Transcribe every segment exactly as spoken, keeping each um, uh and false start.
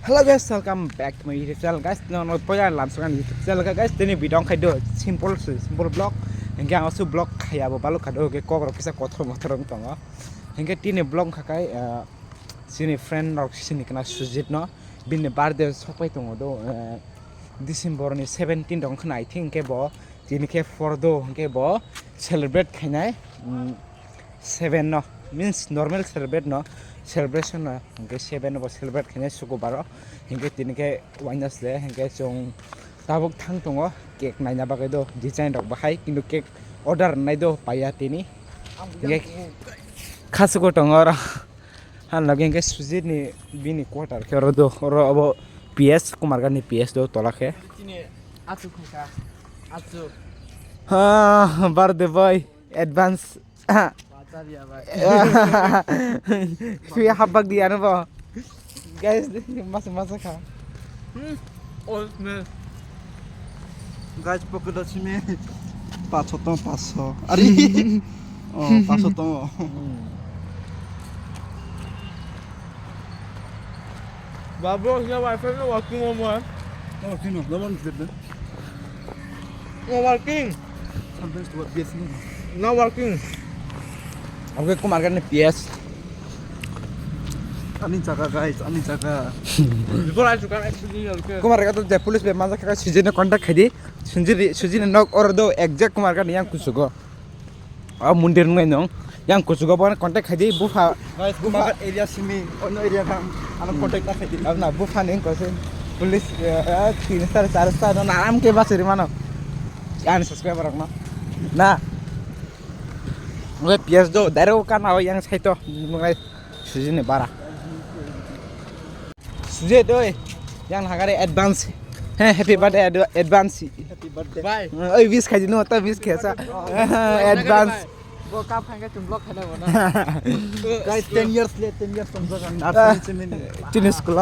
Hello guys, welcome back to my YouTube channel guys. No no poya lamsang ani YouTube channel ka guys. Tini bidong khai do simple se simple vlog. Hingke ang su vlog khaya bo balu khado ke kok rok kisa kothor mothor wng tongo. Hingke tini vlog khakai, ah, sini friend rok sini kana Sujit no bini birthday sokpai tongo do, eh, December ni seventeen rok khna I think ke bo tini khe four do hingke bo celebrate khainai, mm, seven no, means normal celebrate no, celebration no, hingke seven no bo celebrate khainai sukubaro, hingke tini khe Wednesday, hingke chwng tabuk thang tongo cake naina bagwi do, design rok bahai, kintu cake order nai do paiya tini. Hingke khasugo tongo oro. Han lage hingke Sujit ni bini quarter khe oro do, oro abo P S Kumargan ni P S do tola khe. Chini achu khaika, achu. Ha, birthday boy, advance. Bacharia bai. Sui habak di ano bo. Guys, masa masa kha. Hmm, old man. Guys, pocket o simi paso tong paso. Ari. Oh, paso tong. Babro, ya wifi no working on mo. No working no, no one did. No working. Sometimes to B S no. No working. Oke, Kumargan ni P S. Ani jaga guys, ani jaga. Before I took an accident, okay. Kumargan to je police be manja kaka Sujit no contact khai di. Sujit, Sujit no nok or do exact Kumargan yang kusugo. O mondir nung nung. Yang kusugo bo contact khai di bupha. Guys, bupha. Kumargan area simi, ono area kang. Ano contact ta khai di. Abna bupha ni ko se. Police, eh, eh, tin star, char star no aram ke bas ri mano. Ani subscriber rok no. Na. Ngai P S do, direct kan awa yang saito. Ngai Sujit ni bara. Sujit oi, yang hagare advance. He, happy birthday advance. Happy birthday. Bye. Oi, wish khai di no, ta wish khai sa. Advance. Bo kap khangke chum block khaina bo na. Guys, ten years le, ten years tong jagan. Chini school.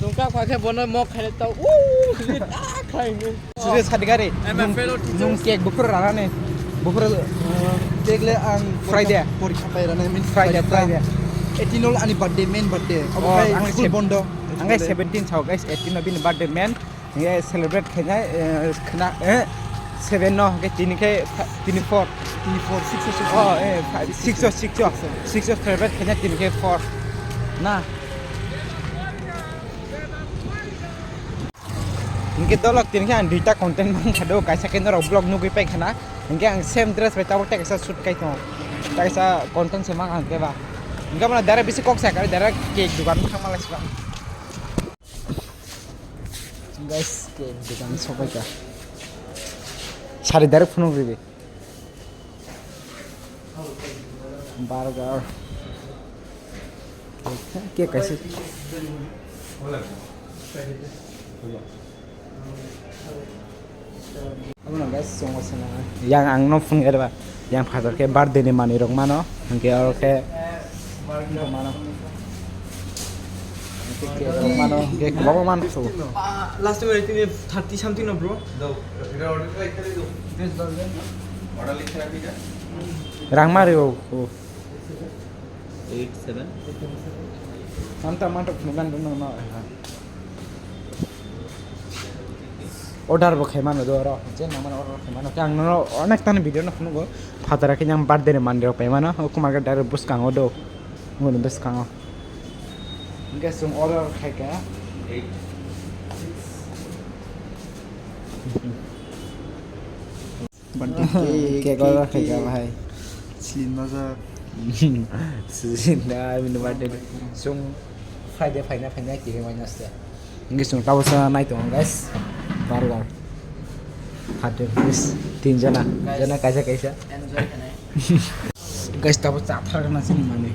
Chum kap khangke bono mok khaina ta. Uu, Sujit, ah, khai. Sujit Sadigari. And my fellow teachers. Nung cake bukur rana ne. Bukur, uh, cake le ang Friday. Porikha pai rana means Friday, Friday. Eighteen ol ani birthday, main birthday. Abo khai ang school bondo. Ang seventeen sao guys, eighteen no bini birthday main. Nge celebrate khaina, eh, khna, eh, seven no, ke tini ke tini four. Tini four, six o six. Oh, eh, five, six o six o. Six o celebrate khaina tini ke four. Na. Hingke dolok tini khe ang duita content mang kha do, kaisa khe norok vlog nugui pai khana. Hingke ang same dress bai tabuk tei kaisa shoot kai tongo. Tei kaisa content se mang ang khe ba. Hingke mane direct bisi kok sa kari direct cake dukan thang malai sibang. Guys, cake dukan sobai ka. Sari direct phunuk ribi. Burger. Cake kaisa. Abono guys, chongo sana. Yang ang no phone gari ba. Yang phatar khe birthday ni manwi rok mano. Hingke oro khe mano. Hingke cake rok mano. Hingke kwbangma mano so. Ah, last time I think thirty something no, bro. Rang mari o. Eight seven. Manta manta phunukgan rwno no. Order bo khai mano do oro. Je nang mano order khai mano. Khe ang nono onek tani video no phunugo. Phatara khe yang birthday ni manwi rok pai mano. O Kumargan direct bwskango do. Ngoni bwskango. Hingke chwng order khai kha. Eight. Birthday cake, cake order cake, khai kha cake. Bahai. Sin majak. Sin da, bini birthday. Chwng Friday phaina, phaina kiri Wednesday. Hingke chwng tabuksa nai tongo, guys. Burger. Thirty rupees. Tin jona. Guys. Jona kaisa, kaisa. Enjoy khanai. Guys, tabuk chathar gana sini mani.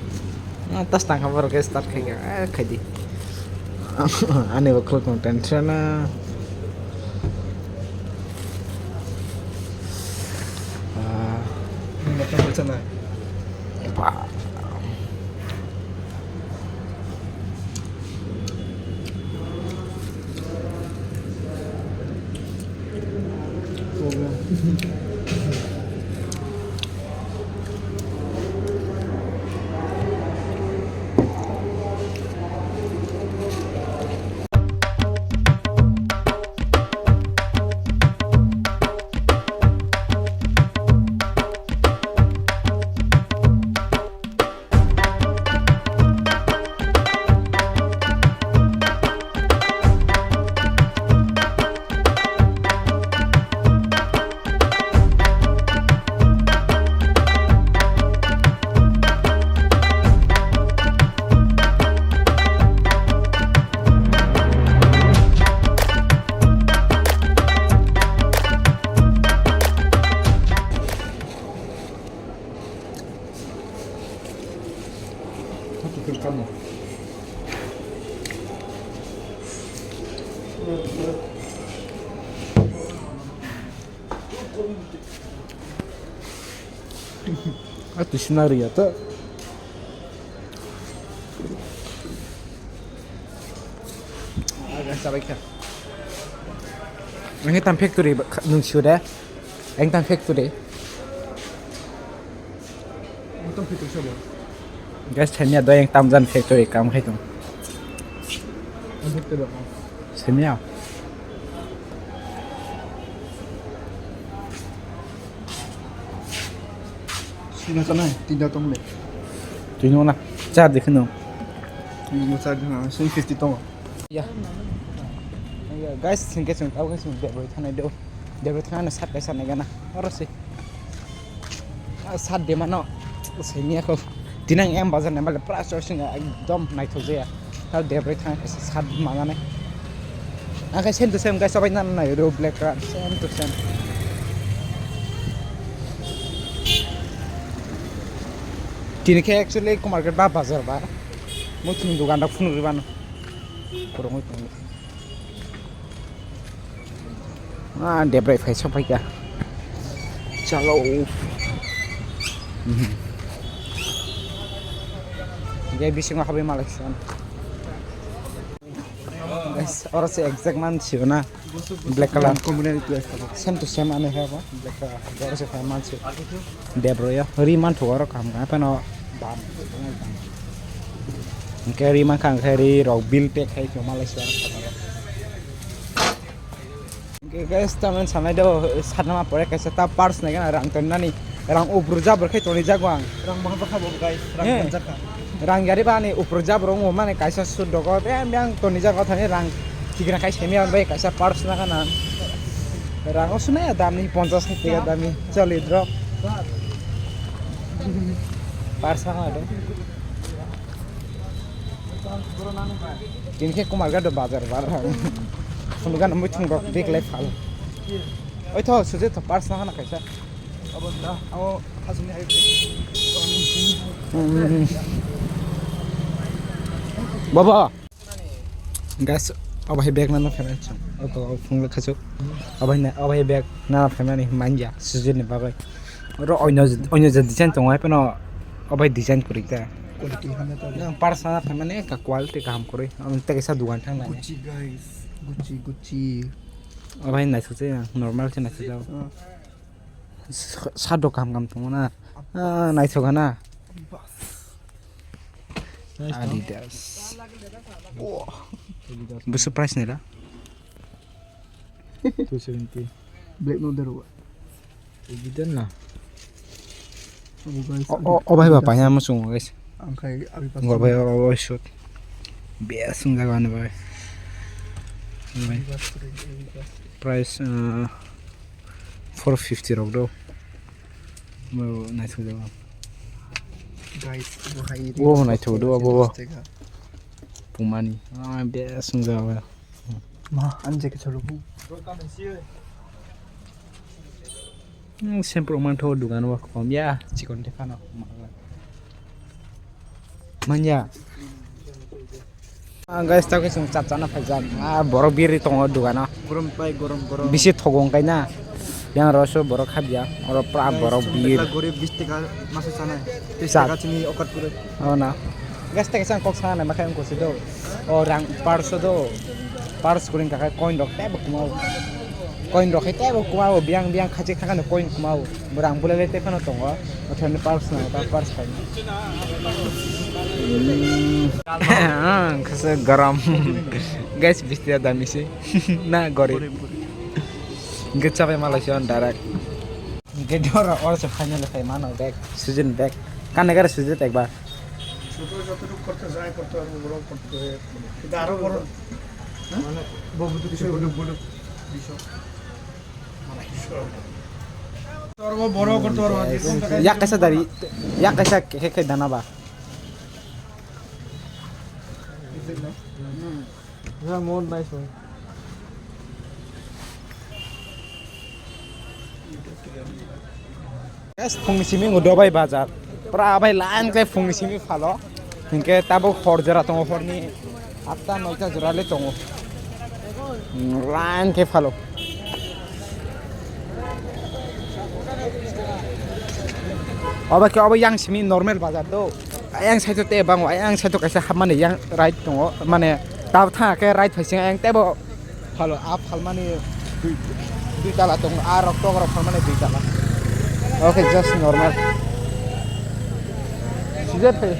Ah, tas tangka borok guys, start khai kha. Eh, khai di. Ani bo khuluk tong tension na. Ah. Ini macam macam lah. Pak. Ah, tu scenario to. Ang tam factory nung siu de. Ang tam factory. Ang tam factory sabo. Guys, sanya do yang tam jan factory kam khai tong. Ang factory. Sanya. Sina sana, tinda tong le. Tinda na. Char dekhe no. Mo char dekhe no, sing fifty tong. Ya. Ya, guys, sing ke sing, tau ke sing, deboi thanai do. Deboi thanai na sat kaisa nai gana. Oro se. Ah, sat de mano. Sanya ko. Tinang em bazar ne male pra so sing ekdom naithok jaya. Tao debri thang kaisa sat manganai. Ang khe same to same guys, sabai nang nai ro black colour, same to same. Tini khe actually Kumarghat ba bazar ba. Muchung dukan da phunuk ribano. Kurungwi tongwi. Ah, debrai phai sokphaikha. Chalo. Mhm. Ge bisingo habai malai san. Guys, oro se exact man sio na. Black colour. Same to same ani habo. Black colour. Oro se phai man sio. Debro yo. Ri man thugo oro kaham kaham phano bam. Hingke ri mankha hingke ri rok bill pay khai tongma lai se. Hingke guys, tamani sanai do satnama pore kaisa ta purse nai gana rang tongnani rang upru jabra khai toni jago ang. Rang bahar bakha bo guys, rang Eh. Tonjakha. Rang yari bani upru jabra wngmo mani kaisa suit dogo beng beng toni jago thani rang Tikna kai semi ang bai kaisa purse na kana. Rang o suna ya dami ponchas hai tega dami. Chali drop. Purse ha do. Tin khe Kumarghat do bazar bar. Phunukgana muchung rok bag lai phal. Oi tho suje tho purse na kana kaisa. Abo da, abo hasuni hai. Baba. Guys, abo hai bag nana phaimani chwng. Abo phungle khachuk. Abo hai na, abo hai bag nana phaimani manya sujini bagwi. Oro onyo, onyo je design tongo hai phano abo hai design kwrwi ta. Quality hamya ta. Nang purse nana phaimani ekka quality kaham kwrwi. Amo tei kaisa dukan thang nai. Gucci guys, Gucci, Gucci. Abo hai naithok se normal se naithok jao. Ah. Sado kaham kaham tongo na. Ah, naithoka na. Nice, no? Adidas. Wow. Adidas. Busu price nila? Two seventy. Black no dero. Adidas na. Oh, guys, o, o, o bai ba Adidas. Panya mo sungo, guys. Ang khai abi pas. Ngor bai o, o, o, shoot. Bia sung jaga ni bai. Bai. Adidas, Adidas. Price, uh, four fifty rok do. Bo naithok jago. Guys, bo hai ri. Bo naithok do, bo, bo. Pumani. Ah, be sung jago. Ma, anje ke chalo bu. Hmm, sempro man tho dukan wa kom ya, chikon te phano. Manya. Ah, guys, tao khe chwng chat chana phaijak. Ah, borok biri tongo dogano. Gorom pai, gorom, gorom. Bisi thogo wngkha na. Yang oro se borok habya. Oro pra borok bir. Ekla gorib bis taka masa chanai. Tris taka chini okat pura. Oh, na. Guys, tao khe chwng kok sana nai makhai wngkha se do. O rang parso do. Pars kuring kakai coin rok tebo kumao. Coin rok hai tebo kumao, biang biang khachi khakano coin kumao. Borang bulai lai tephano tongo. Othani pars na ta pars khai. Khasa garam. Guys, bisti dami si. Na gori. Gitsa pai malai si on direct. Gidora or se final khai mano bag. Sujin bag. Kane gare sujin bag ba. ছোট যতটুকু করতে যায়, করতে পারবো, বড় করতে হয়। কিন্তু আরো বড়, হ্যাঁ? মানে, বড়, বড়, বড়, বড়। সর্ব বড় করতে পারবো, যে কোনো জায়গায়। Yak kaisa dari, yak kaisa khe khe dana ba. Hmm. Yeah, more nice one. Guys, phungni simi wngkha Dubai bazar. Pura bai line khe phungni simi phalo. Hinkhe tabuk hor jora tongo, horni atta noita jora le tongo. Line khe phalo. Obo khe obo yang simi normal bazar do. Ayang side te bango, ayang side kaisa hapmani yang right tongo. Mane tab tha khe right phaising ayang tebo phalo a phalmani dui, dui tala tongo. A rok tok rok phalmani dui tala. Okay, just normal. Sijat phai.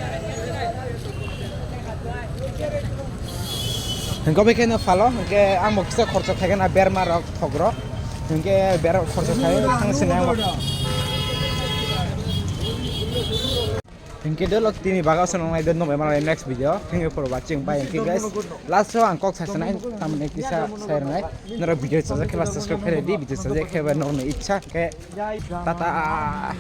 Hingke bai khe no phalo, hingke ang bo kisa khorcho khaigana berma rok thok rok. Hingke berok khorcho khai thang sini ang bo. Hingke dolo tini baga se nongnai do nongnai mano next video. Hingke poro ba ching bai hingke guys. Last o ang kok sa sanai tamni kisa sai rwnai. Noro video chajak khe ba subscribe khe di, video chajak khe ba nokni ichha khe. Tata.